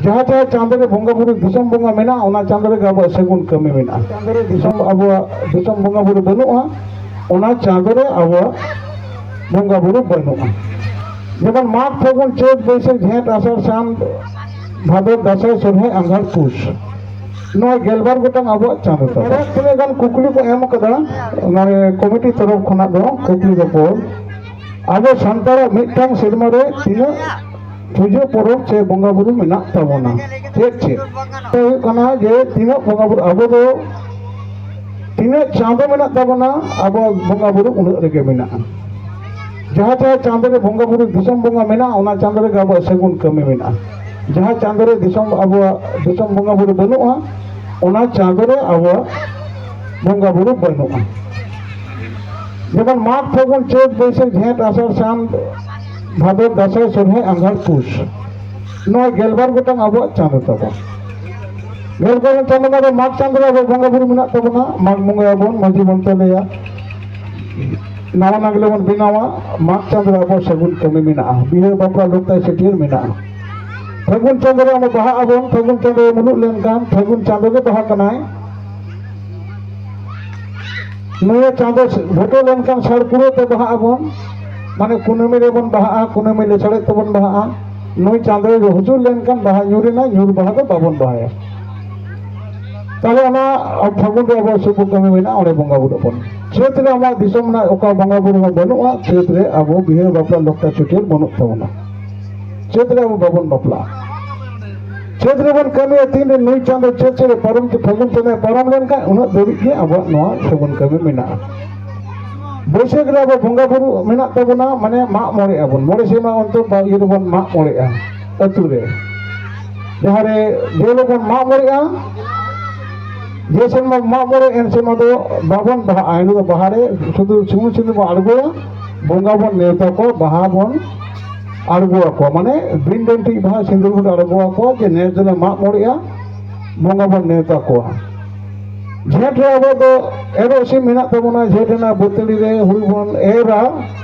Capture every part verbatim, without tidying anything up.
ᱡᱟᱦᱟᱸ ᱡᱟᱦᱟᱸ ᱪᱟᱸᱫᱳ ᱨᱮ ᱵᱚᱸᱜᱟ ᱵᱩᱨᱩ ᱫᱤᱥᱚᱢ ᱵᱚᱸᱜᱟ ᱢᱮᱱᱟᱜᱼᱟ, ᱚᱱᱟ ᱪᱟᱸᱫᱳ ᱨᱮᱜᱮ ᱟᱵᱚᱣᱟᱜ ᱥᱟᱹᱜᱩᱱ ᱠᱟᱹᱢᱤ ᱢᱮᱱᱟᱜᱼᱟ᱾ ᱪᱟᱸᱫᱳ ᱨᱮ ᱫᱤᱥᱚᱢ, ᱟᱵᱚᱣᱟᱜ ᱫᱤᱥᱚᱢ ᱵᱚᱸᱜᱟ ᱵᱩᱨᱩ ᱵᱟᱹᱱᱩᱜᱼᱟ, ᱚᱱᱟ ᱪᱟᱸᱫᱳ ᱨᱮ ᱟᱵᱚᱣᱟᱜ ᱵᱚᱸᱜᱟ ᱵᱩᱨᱩ ᱵᱟᱹᱱᱩᱜᱼᱟ᱾ ᱡᱮᱢᱚᱱ ᱢᱟᱜᱽ, ᱯᱷᱟᱹᱜᱩᱱ, ᱪᱟᱹᱛ, ᱵᱟᱹᱭᱥᱟᱹᱠᱷ, ᱡᱷᱮᱸᱴ, ᱟᱥᱟᱲ, ᱥᱟᱱ, ᱵᱷᱟᱫᱚᱨ, ᱫᱟᱸᱥᱟᱭ, ᱥᱚᱨᱦᱟᱭ, ᱟᱸᱜᱷᱟᱲ, ᱯᱩᱥ, ᱱᱚᱣᱟ ᱜᱮᱞᱵᱟᱨ ᱜᱚᱴᱟᱝ ᱟᱵᱚᱣᱟᱜ ᱪᱟᱸᱫᱳ ᱛᱟᱵᱚ᱾ ᱛᱤᱱᱟᱹᱜ ᱜᱟᱱ ᱠᱩᱠᱞᱤ ᱠᱚ ᱮᱢ ᱠᱟᱫᱟ, ᱢᱟᱱᱮ ᱠᱚᱢᱤᱴᱤ ᱛᱚᱨᱚᱯ ᱠᱷᱚᱱᱟᱜ ᱫᱚ ᱠᱩᱠᱞᱤ ᱨᱚᱯᱚᱲ, ᱟᱵᱚ ᱥᱟᱱᱛᱟᱲᱟᱜ ᱢᱤᱫᱴᱟᱝ ᱥᱮᱨᱢᱟ ᱨᱮ ᱛᱤᱱᱟᱹᱜ ᱯᱩᱡᱟᱹ ᱯᱚᱨᱚᱵᱽ ᱥᱮ ᱵᱚᱸᱜᱟ ᱵᱩᱨᱩ ᱢᱮᱱᱟᱜ ᱛᱟᱵᱚᱱᱟ? ᱪᱮᱫ ᱪᱮᱫ? ᱛᱚ ᱦᱩᱭᱩᱜ ᱠᱟᱱᱟ ᱡᱮ ᱛᱤᱱᱟᱹᱜ ᱵᱚᱸᱜᱟ ᱵᱩᱨᱩ, ᱟᱵᱚ ᱫᱚ ᱛᱤᱱᱟᱹᱜ ᱪᱟᱸᱫᱳ ᱢᱮᱱᱟᱜ ᱛᱟᱵᱚᱱᱟ, ᱟᱵᱚᱣᱟᱜ ᱵᱚᱸᱜᱟ ᱵᱩᱨᱩ ᱩᱱᱟᱹᱜ ᱨᱮᱜᱮ ᱢᱮᱱᱟᱜᱼᱟ᱾ ᱡᱟᱦᱟᱸ ᱡᱟᱦᱟᱸ ᱪᱟᱸᱫᱳ ᱨᱮ ᱵᱚᱸᱜᱟ ᱵᱩᱨᱩ ᱫᱤᱥᱚᱢ ᱵᱚᱸᱜᱟ ᱢᱮᱱᱟᱜᱼᱟ, ᱚᱱᱟ ᱪᱟᱸᱫᱳ ᱨᱮᱜᱮ ᱟᱵᱚᱣᱟᱜ ᱥᱟᱹᱜᱩᱱ ᱠᱟᱹᱢᱤ ᱢᱮᱱᱟᱜᱼᱟ᱾ ᱡᱟᱦᱟᱸ ᱪᱟᱸᱫᱳ ᱨᱮ ᱫᱤᱥᱚᱢ, ᱟᱵᱚᱣᱟᱜ ᱫᱤᱥᱚᱢ ᱵᱚᱸᱜᱟ ᱵᱩᱨᱩ ᱵᱟᱹᱱᱩᱜᱼᱟ, ᱚᱱᱟ ᱪᱟᱸᱫᱳ ᱨᱮ ᱟᱵᱚᱣᱟᱜ ᱵᱚᱸᱜᱟ ᱵᱩᱨᱩ ᱵᱟᱹᱱᱩᱜᱼᱟ᱾ ᱡᱮᱢᱚᱱ ᱢᱟᱜᱽ, ᱯᱷᱟᱹᱜᱩᱱ, ᱪᱟᱹᱛ, ᱵᱟᱹᱭᱥᱟᱹᱠᱷ, ᱡᱷᱮᱸᱴ, ᱟᱥᱟᱲ, ᱥᱟᱱ, ᱵᱷᱟᱫᱚᱨ, ᱫᱟᱸᱥᱟᱭ, ᱥᱚᱨᱦᱟᱭ, ᱟᱸᱜᱷᱟᱲ, ᱯᱩᱥ, ᱱᱚᱣᱟ ᱜᱮᱞᱵᱟᱨ ᱜᱚᱴᱟᱝ ᱟᱵᱚᱣᱟᱜ ᱪᱟᱸᱫᱳ ᱛᱟᱵᱚᱱ᱾ ᱜᱮᱞᱵᱟᱨ ᱪᱟᱸᱫᱳ ᱨᱮ ᱢᱟᱜᱽ ᱪᱟᱸᱫᱳ ᱨᱮ ᱟᱵᱚ ᱵᱚᱸᱜᱟ ᱵᱩᱨᱩ ᱢᱮᱱᱟᱜ ᱛᱟᱵᱚᱱᱟ, ᱢᱟᱜᱽ ᱵᱚᱸᱜᱟᱭᱟᱵᱚᱱ, ᱢᱟᱹᱡᱷᱤ ᱵᱚᱱ ᱪᱟᱣᱞᱮᱭᱟ, ᱱᱟᱣᱟ ᱱᱟᱜᱽᱞᱮ ᱵᱚᱱ ᱵᱮᱱᱟᱣᱟ, ᱢᱟᱜᱽ ᱪᱟᱸᱫᱳ ᱨᱮ ᱟᱵᱚᱣᱟᱜ ᱥᱟᱹᱜᱩᱱ ᱠᱟᱹᱢᱤ ᱢᱮᱱᱟᱜᱼᱟ, ᱵᱤᱦᱟᱹ ᱵᱟᱯᱞᱟ ᱞᱚᱠᱛᱟᱭ ᱪᱷᱟᱹᱴᱭᱟᱹᱨ ᱢᱮᱱᱟᱜᱼᱟ᱾ ᱯᱷᱟᱹᱜᱩᱱ ᱪᱟᱸᱫᱳ ᱨᱮ ᱟᱵᱚ ᱵᱟᱦᱟᱜ ᱟᱵᱚᱱ, ᱯᱷᱟᱹᱜᱩᱱ ᱪᱟᱸᱫᱳ ᱢᱩᱞᱩᱜ ᱞᱮᱱᱠᱷᱟᱱ ᱯᱷᱟᱹᱜᱩᱱ ᱪᱟᱸᱫᱳ ᱜᱮ ᱵᱟᱦᱟ ᱠᱟᱱᱟᱭ᱾ ᱱᱩᱭ ᱪᱟᱸᱫᱳ ᱵᱷᱩᱴᱟᱹ ᱞᱮᱱᱠᱷᱟᱱ ᱥᱟᱲ ᱠᱩᱲᱟᱹ ᱛᱮ ᱵᱟᱦᱟᱜ ᱟᱵᱚᱱ, ᱢᱟᱱᱮ ᱠᱩᱱᱟᱹᱢᱤ ᱨᱮᱵᱚᱱ ᱵᱟᱦᱟᱜᱼᱟ, ᱠᱩᱱᱟᱹᱢᱤ ᱞᱮᱥᱟᱲᱮᱫ ᱛᱮᱵᱚᱱ ᱵᱟᱦᱟᱜᱼᱟ᱾ ᱱᱩᱭ ᱪᱟᱸᱫᱳᱭ ᱦᱩᱡᱩᱨ ᱞᱮᱱᱠᱷᱟᱱ ᱵᱟᱦᱟ ᱧᱩᱨ ᱮᱱᱟ, ᱧᱩᱨ ᱵᱟᱦᱟ ᱫᱚ ᱵᱟᱵᱚᱱ ᱵᱟᱦᱟᱭᱟ᱾ ᱛᱟᱦᱞᱮ ᱚᱱᱟ ᱯᱷᱟᱹᱜᱩᱱ ᱨᱮ ᱟᱵᱚᱣᱟᱜ ᱥᱩᱵ ᱠᱟᱹᱢᱤ ᱢᱮᱱᱟᱜᱼᱟ, ᱚᱸᱰᱮ ᱵᱚᱸᱜᱟ ᱵᱩᱨᱩᱜ ᱵᱚᱱ᱾ ᱪᱟᱹᱛ ᱨᱮ ᱟᱢᱟᱜ ᱫᱤᱥᱚᱢ ᱨᱮᱱᱟᱜ ᱚᱠᱟ ᱵᱚᱸᱜᱟ ᱵᱩᱨᱩ ᱦᱚᱸ ᱵᱟᱹᱱᱩᱜᱼᱟ, ᱪᱟᱹᱛ ᱨᱮ ᱟᱵᱚ ᱵᱤᱦᱟᱹ ᱵᱟᱯᱞᱟ ᱞᱚᱠᱛᱟ ᱪᱷᱟᱹᱴᱭᱟᱹᱨ ᱵᱟᱹᱱᱩᱜ ᱛᱟᱵᱚᱱᱟ᱾ ᱪᱟᱹᱛ ᱨᱮ ᱟᱵᱚ ᱵᱟᱵᱚᱱ ᱵᱟᱯᱞᱟᱜᱼᱟ᱾ ᱪᱟᱹᱛ ᱨᱮᱵᱚᱱ ᱠᱟᱹᱢᱤᱭᱟ, ᱛᱤᱱᱨᱮ ᱱᱩᱭ ᱪᱟᱸᱫᱳ ᱪᱟᱹᱛ ᱪᱟᱸᱫᱳ ᱯᱟᱨᱚᱢ, ᱯᱷᱟᱹᱜᱩᱱ ᱪᱟᱸᱫᱳ ᱯᱟᱨᱚᱢ ᱞᱮᱱᱠᱷᱟᱱ ᱩᱱᱟᱹᱜ ᱫᱷᱟᱹᱵᱤᱡ ᱜᱮ ᱟᱵᱚᱣᱟᱜ ᱱᱚᱣᱟ ᱥᱟᱹᱜᱩᱱ ᱠᱟᱹᱢᱤ ᱢᱮᱱᱟᱜᱼᱟ᱾ ᱵᱟᱹᱭᱥᱟᱹᱠᱷ ᱨᱮ ᱟᱵᱚ ᱵᱚᱸᱜᱟ ᱵᱩᱨᱩ ᱢᱮᱱᱟᱜ ᱛᱟᱵᱚᱱᱟ, ᱢᱟᱱᱮ ᱢᱟᱜ ᱢᱚᱬᱮ ᱟᱵᱚᱱ, ᱢᱚᱬᱮ ᱥᱮᱨᱢᱟ ᱚᱱᱛᱚᱨ ᱵᱟ-, ᱤᱭᱟᱹ ᱨᱮᱵᱚᱱ ᱢᱟᱜ ᱢᱚᱬᱮᱜᱼᱟ ᱟᱹᱛᱩ ᱨᱮ᱾ ᱡᱟᱦᱟᱸ ᱨᱮ ᱡᱮ ᱦᱤᱞᱳᱜ ᱵᱚᱱ ᱢᱟᱜ ᱢᱚᱬᱮᱜᱼᱟ, ᱡᱮ ᱥᱮᱨᱢᱟ ᱢᱟᱜ ᱢᱚᱬᱮ, ᱮᱱ ᱥᱮᱨᱢᱟ ᱫᱚ ᱵᱟᱵᱚᱱ ᱵᱟᱦᱟᱜᱼᱟ᱾ ᱮᱱ ᱦᱤᱞᱳᱜ ᱫᱚ ᱵᱟᱦᱟ ᱨᱮ ᱥᱩᱫᱷᱩ ᱥᱩᱢᱩᱱ ᱥᱤᱸᱫᱩᱨ ᱵᱚᱱ ᱟᱬᱜᱚᱭᱟ, ᱵᱚᱸᱜᱟ ᱵᱚᱱ ᱱᱮᱣᱛᱟ ᱠᱚᱣᱟ, ᱵᱟᱦᱟ ᱵᱚᱱ ᱟᱬᱜᱚ ᱟᱠᱚᱣᱟ, ᱢᱟᱱᱮ ᱵᱤᱱ ᱰᱟᱹᱱᱴᱤᱡ ᱵᱟᱦᱟ ᱥᱤᱸᱫᱩᱨ ᱵᱚᱱ ᱟᱬᱜᱚ ᱟᱠᱚᱣᱟ ᱡᱮ ᱱᱮᱥ ᱫᱚᱞᱮ ᱢᱟᱜ ᱢᱚᱬᱮᱜᱼᱟ, ᱵᱚᱸᱜᱟ ᱵᱚᱱ ᱱᱮᱣᱛᱟ ᱠᱚᱣᱟ᱾ ᱡᱷᱮᱸᱴ ᱨᱮ ᱟᱵᱚ ᱫᱚ ᱮᱨᱚᱜ ᱥᱤᱢ ᱢᱮᱱᱟᱜ ᱛᱟᱵᱚᱱᱟ, ᱡᱷᱮᱸᱴ ᱨᱮᱱᱟᱜ ᱵᱟᱹᱛᱟᱹᱲᱤ ᱨᱮ ᱦᱩᱲᱩ ᱵᱚᱱ ᱮᱨᱟ,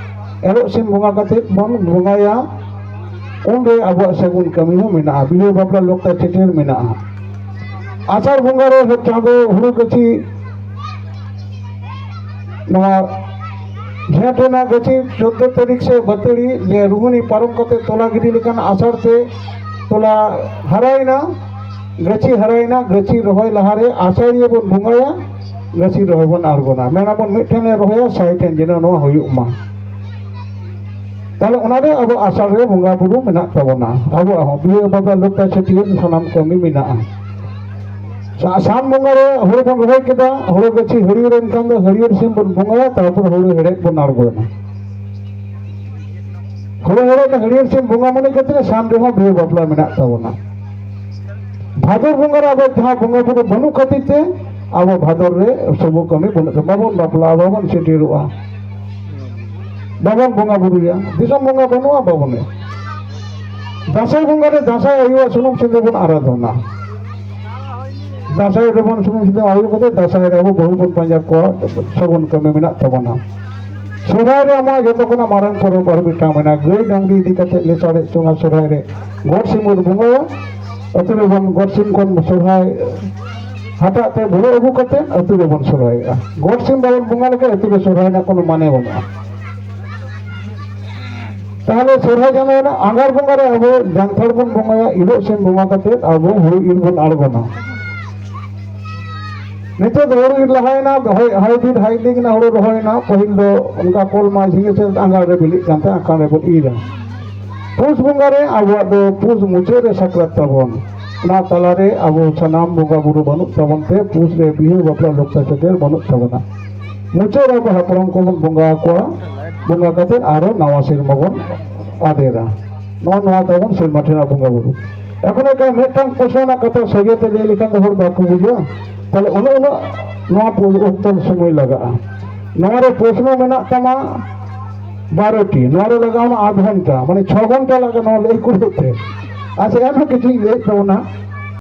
ᱮᱨᱚᱜ ᱥᱤᱢ ᱵᱚᱸᱜᱟ ᱠᱟᱛᱮ ᱵᱚᱱ ᱵᱚᱸᱜᱟᱭᱟ᱾ ᱩᱱᱨᱮ ᱟᱵᱚᱣᱟᱜ ᱥᱟᱹᱜᱩᱱ ᱠᱟᱹᱢᱤ ᱦᱚᱸ ᱢᱮᱱᱟᱜᱼᱟ, ᱵᱤᱦᱟᱹ ᱵᱟᱯᱞᱟ ᱞᱚᱠᱛᱟ ᱪᱷᱟᱹᱴᱭᱟᱹᱨ ᱢᱮᱱᱟᱜᱼᱟ᱾ ᱟᱥᱟᱲ ᱵᱚᱸᱜᱟ ᱨᱮ ᱪᱟᱸᱫᱚ ᱦᱩᱲᱩ ᱜᱟᱹᱪᱷᱤ ᱱᱚᱣᱟ ᱡᱷᱮᱸᱴ ᱨᱮᱱᱟᱜ ᱜᱟᱹᱪᱷᱤ ᱪᱳᱫᱽᱫᱳ ᱛᱟᱹᱨᱤᱠᱷ ᱥᱮ ᱵᱟᱹᱛᱟᱹᱲᱤ ᱡᱮ ᱨᱩᱦᱩᱱᱤ ᱯᱟᱨᱚᱢ ᱠᱟᱛᱮ ᱛᱚᱞᱟ ᱜᱤᱰᱤ ᱞᱮᱠᱷᱟᱱ ᱟᱥᱟᱲ ᱛᱮ ᱛᱚᱞᱟ ᱦᱟᱨᱟᱭᱮᱱᱟ, ᱜᱟᱹᱪᱷᱤ ᱦᱟᱨᱟᱭᱮᱱᱟ, ᱜᱟᱹᱪᱷᱤ ᱨᱚᱦᱚᱭ ᱞᱟᱦᱟᱨᱮ ᱟᱥᱟᱲᱤᱭᱟᱹ ᱵᱚᱱ ᱵᱚᱸᱜᱟᱭᱟ, ᱜᱟᱹᱪᱷᱤ ᱨᱚᱦᱚᱭ ᱵᱚᱱ ᱟᱬᱜᱚᱱᱟ᱾ ᱢᱮᱱᱟᱵᱚᱱ ᱢᱤᱫ ᱴᱷᱮᱱᱮ ᱨᱚᱦᱚᱭᱟ ᱥᱟᱭ ᱴᱷᱮᱱ ᱡᱮᱱᱚ ᱱᱚᱣᱟ ᱦᱩᱭᱩᱜ ᱢᱟ᱾ ᱛᱟᱦᱞᱮ ᱚᱱᱟᱨᱮ ᱟᱵᱚ ᱟᱥᱟᱲ ᱨᱮ ᱵᱚᱸᱜᱟ ᱵᱩᱨᱩ ᱢᱮᱱᱟᱜ ᱛᱟᱵᱚᱱᱟ, ᱟᱵᱚᱣᱟᱜ ᱦᱚᱸ ᱵᱤᱦᱟᱹ ᱵᱟᱯᱞᱟ ᱞᱚᱠᱛᱟ ᱪᱷᱟᱹᱴᱭᱟᱹᱨ ᱥᱟᱱᱟᱢ ᱠᱟᱹᱢᱤ ᱢᱮᱱᱟᱜᱼᱟ᱾ ᱥᱟ-, ᱥᱟᱱ ᱵᱚᱸᱜᱟ ᱨᱮ ᱦᱩᱲᱩ ᱵᱚᱱ ᱨᱚᱦᱚᱭ ᱠᱮᱫᱟ, ᱦᱩᱲᱩ ᱜᱟᱹᱪᱷᱤ ᱦᱟᱹᱨᱭᱟᱹᱲ ᱮᱱ ᱠᱷᱟᱱ ᱫᱚ ᱦᱟᱹᱨᱭᱟᱹᱲ ᱥᱤᱢ ᱵᱚᱱ ᱵᱚᱸᱜᱟᱭᱟ, ᱛᱟᱨᱯᱚᱨ ᱦᱩᱲᱩ ᱦᱮᱲᱦᱮᱫ ᱵᱚᱱ ᱟᱬᱜᱚᱭᱮᱱᱟ᱾ ᱦᱩᱲᱩ ᱦᱮᱲᱦᱮᱫ ᱦᱟᱹᱨᱭᱟᱹᱲ ᱥᱤᱢ ᱵᱚᱸᱜᱟ ᱢᱚᱱᱮ ᱠᱟᱛᱮ ᱥᱟᱱ ᱨᱮᱦᱚᱸ ᱵᱤᱦᱟᱹ ᱵᱟᱯᱞᱟ ᱢᱮᱱᱟᱜ ᱛᱟᱵᱚᱱᱟ᱾ ᱵᱷᱟᱫᱚᱨ ᱵᱚᱸᱜᱟ ᱨᱮ ᱟᱵᱚ ᱡᱟᱦᱟᱸ ᱵᱚᱸᱜᱟ ᱵᱩᱨᱩ ᱵᱟᱹᱱᱩᱜ ᱠᱷᱟᱹᱛᱤᱨ ᱛᱮ ᱟᱵᱚ ᱵᱷᱟᱫᱚᱨ ᱨᱮ ᱥᱩᱵᱷ ᱠᱟᱹᱢᱤ ᱵᱟᱹᱱᱩᱜ ᱛᱟᱵᱚᱱᱟ, ᱵᱟᱵᱚᱱ ᱵᱟᱯᱞᱟᱜᱼᱟ, ᱵᱟᱵᱚᱱ ᱪᱷᱟᱹᱴᱭᱟᱹᱨᱚᱜᱼᱟ, ᱵᱟᱵᱚᱱ ᱵᱚᱸᱜᱟ ᱵᱩᱨᱩᱭᱟ, ᱫᱤᱥᱚᱢ ᱵᱚᱸᱜᱟ ᱵᱟᱹᱱᱩᱜᱼᱟ, ᱵᱟᱵᱚᱱ ᱮ-, ᱫᱟᱸᱥᱟᱭ ᱵᱚᱸᱜᱟ ᱨᱮ ᱫᱟᱸᱥᱟᱭ ᱟᱭᱳᱣᱟᱜ ᱥᱩᱱᱩᱢ ᱥᱤᱸᱫᱩᱨ ᱵᱚᱱ ᱟᱨᱟᱫᱷᱚᱱᱟ᱾ ᱫᱟᱸᱥᱟᱭ ᱨᱮᱵᱚᱱ ᱥᱩᱱᱩᱢ ᱥᱤᱸᱫᱩᱨ ᱟᱬᱜᱚ ᱠᱟᱛᱮ ᱫᱟᱸᱥᱟᱭ ᱨᱮ ᱟᱵᱚ ᱵᱟᱹᱦᱩ ᱵᱚᱱ ᱯᱟᱸᱡᱟ ᱠᱚᱣᱟ, ᱥᱟᱹᱜᱩᱱ ᱠᱟᱹᱢᱤ ᱢᱮᱱᱟᱜ ᱛᱟᱵᱚᱱᱟ᱾ ᱥᱚᱦᱨᱟᱭ ᱨᱮ ᱟᱢᱟᱜ ᱡᱚᱛᱚ ᱠᱷᱚᱱᱟᱜ ᱢᱟᱨᱟᱝ ᱯᱚᱨᱚᱵᱽ ᱟᱨ ᱢᱤᱫᱴᱟᱝ ᱢᱮᱱᱟᱜᱼᱟ, ᱜᱟᱹᱭ ᱰᱟᱝᱨᱤ ᱤᱫᱤ ᱠᱟᱛᱮ ᱞᱮᱥᱟᱲᱦᱮᱫ ᱥᱚᱸᱜᱟ ᱥᱚᱦᱨᱟᱭ ᱨᱮ ᱜᱚᱴ ᱥᱤᱢ ᱵᱚᱱ ᱵᱚᱸᱜᱟᱭᱟ᱾ ᱟᱹᱛᱩ ᱨᱮᱵᱚᱱ ᱜᱚᱴ ᱥᱤᱢ ᱠᱷᱚᱱ ᱥᱚᱦᱨᱟᱭ ᱦᱟᱴᱟᱜ ᱛᱮ ᱵᱷᱩᱲᱟᱹ ᱟᱹᱜᱩ ᱠᱟᱛᱮ ᱟᱹᱛᱩ ᱨᱮᱵᱚᱱ ᱥᱚᱦᱨᱟᱭᱚᱜᱼᱟ᱾ ᱜᱚᱴ ᱥᱤᱢ ᱵᱟᱵᱚᱱ ᱵᱚᱸᱜᱟ ᱞᱮᱠᱷᱟᱱ ᱟᱹᱛᱩ ᱨᱮ ᱥᱚᱦᱨᱟᱭ ᱨᱮᱱᱟᱜ ᱠᱳᱱᱳ ᱢᱟᱱᱮ ᱵᱟᱹᱱᱩᱜᱼᱟ᱾ ᱛᱟᱦᱞᱮ ᱥᱚᱦᱨᱟᱭ ᱪᱟᱸᱫᱳ ᱨᱮᱱᱟᱜ ᱟᱸᱜᱷᱟᱲ ᱵᱚᱸᱜᱟ ᱨᱮ ᱟᱵᱚ ᱡᱟᱱᱛᱷᱟᱲ ᱵᱚᱱ ᱵᱚᱸᱜᱟᱭᱟ, ᱤᱨᱚᱜ ᱥᱤᱢ ᱵᱚᱸᱜᱟ ᱠᱟᱛᱮ ᱟᱵᱚ ᱦᱩᱲᱩ ᱤᱨ ᱵᱚᱱ ᱟᱬᱜᱚᱱᱟ᱾ ᱱᱤᱛᱚᱜ ᱫᱚ ᱦᱩᱲᱩ ᱤᱨ ᱞᱟᱦᱟᱭᱮᱱᱟ, ᱦᱚᱭ, ᱦᱚᱭ ᱫᱤᱱ ᱦᱟᱭ ᱫᱤᱱ ᱦᱩᱲᱩ ᱨᱚᱦᱚᱭᱮᱱᱟ᱾ ᱯᱟᱹᱦᱤᱞ ᱫᱚ ᱚᱱᱠᱟ ᱠᱚᱞ ᱢᱟ ᱡᱷᱤᱸᱜᱟᱹ ᱪᱟᱹᱛ ᱟᱸᱜᱷᱟᱲ ᱨᱮ ᱵᱤᱞᱤᱜ ᱠᱟᱱ ᱛᱟᱦᱮᱸ, ᱟᱸᱜᱷᱟᱲ ᱨᱮᱵᱚᱱ ᱤᱨᱟ᱾ ᱯᱩᱥ ᱵᱚᱸᱜᱟ ᱨᱮ ᱟᱵᱚᱣᱟᱜ ᱫᱚ ᱯᱩᱥ ᱢᱩᱪᱟᱹᱫ ᱨᱮ ᱥᱟᱠᱨᱟᱛ ᱛᱟᱵᱚᱱ᱾ ᱚᱱᱟ ᱛᱟᱞᱟᱨᱮ ᱟᱵᱚ ᱥᱟᱱᱟᱢ ᱵᱚᱸᱜᱟ ᱵᱩᱨᱩ ᱵᱟᱹᱱᱩᱜ ᱛᱟᱵᱚᱱ ᱛᱮ ᱯᱩᱥ ᱨᱮ ᱵᱤᱦᱟᱹ ᱵᱟᱯᱞᱟ ᱞᱚᱠᱛᱟ ᱪᱷᱟᱹᱴᱭᱟᱹᱨ ᱵᱟᱹᱱᱩᱜ ᱛᱟᱵᱚᱱᱟ᱾ ᱢᱩᱪᱟᱹᱫ ᱨᱮ ᱟᱵᱚ ᱦᱟᱯᱲᱟᱢ ᱠᱚᱵᱚᱱ ᱵᱚᱸᱜᱟ ᱟᱠᱚᱣᱟ, ᱵᱚᱸᱜᱟ ᱠᱟᱛᱮ ᱟᱨᱚ ᱱᱟᱣᱟ ᱥᱮᱨᱢᱟ ᱵᱚᱱ ᱟᱫᱮᱨᱟ᱾ ᱱᱚᱜᱼᱚ ᱱᱚᱣᱟ ᱛᱟᱵᱚᱱ ᱥᱮᱨᱢᱟ ᱴᱷᱮᱱᱟᱜ ᱵᱚᱸᱜᱟ ᱵᱩᱨᱩ᱾ ᱮᱠᱷᱚᱱ ᱮᱠᱟᱞ ᱢᱤᱫᱴᱟᱝ ᱯᱨᱚᱥᱱᱚ ᱨᱮᱱᱟᱜ ᱠᱟᱛᱷᱟ ᱥᱚᱡᱷᱮ ᱛᱮ ᱞᱟᱹᱭ ᱞᱮᱠᱷᱟᱱ ᱫᱚ ᱦᱚᱲ ᱵᱟᱠᱚ ᱵᱩᱡᱷᱟᱹᱣᱟ, ᱛᱟᱦᱞᱮ ᱩᱱᱟᱹᱜ ᱩᱱᱟᱹᱜ ᱱᱚᱣᱟ ᱯᱩ-, ᱚᱠᱛᱚ ᱥᱚᱢᱚᱭ ᱞᱟᱜᱟᱜᱼᱟ᱾ ᱱᱚᱣᱟ ᱨᱮ ᱯᱨᱚᱥᱱᱚ ᱢᱮᱱᱟᱜ ᱛᱟᱢᱟ ᱵᱟᱨᱚ ᱴᱤ, ᱱᱚᱣᱟ ᱨᱮ ᱞᱟᱜᱟᱣ ᱟᱢᱟ ᱟᱫᱷ ᱜᱷᱚᱱᱴᱟ, ᱢᱟᱱᱮ ᱪᱷᱚ ᱜᱷᱚᱱᱴᱟ ᱞᱟᱜᱟᱜᱼᱟ ᱱᱚᱣᱟ ᱞᱟᱹᱭ ᱠᱩᱲᱟᱹᱣ ᱛᱮ᱾ ᱟᱪᱪᱷᱟ, ᱮᱱᱦᱚᱸ ᱠᱤᱪᱷᱩᱧ ᱞᱟᱹᱭᱮᱫ ᱛᱟᱵᱚᱱᱟ᱾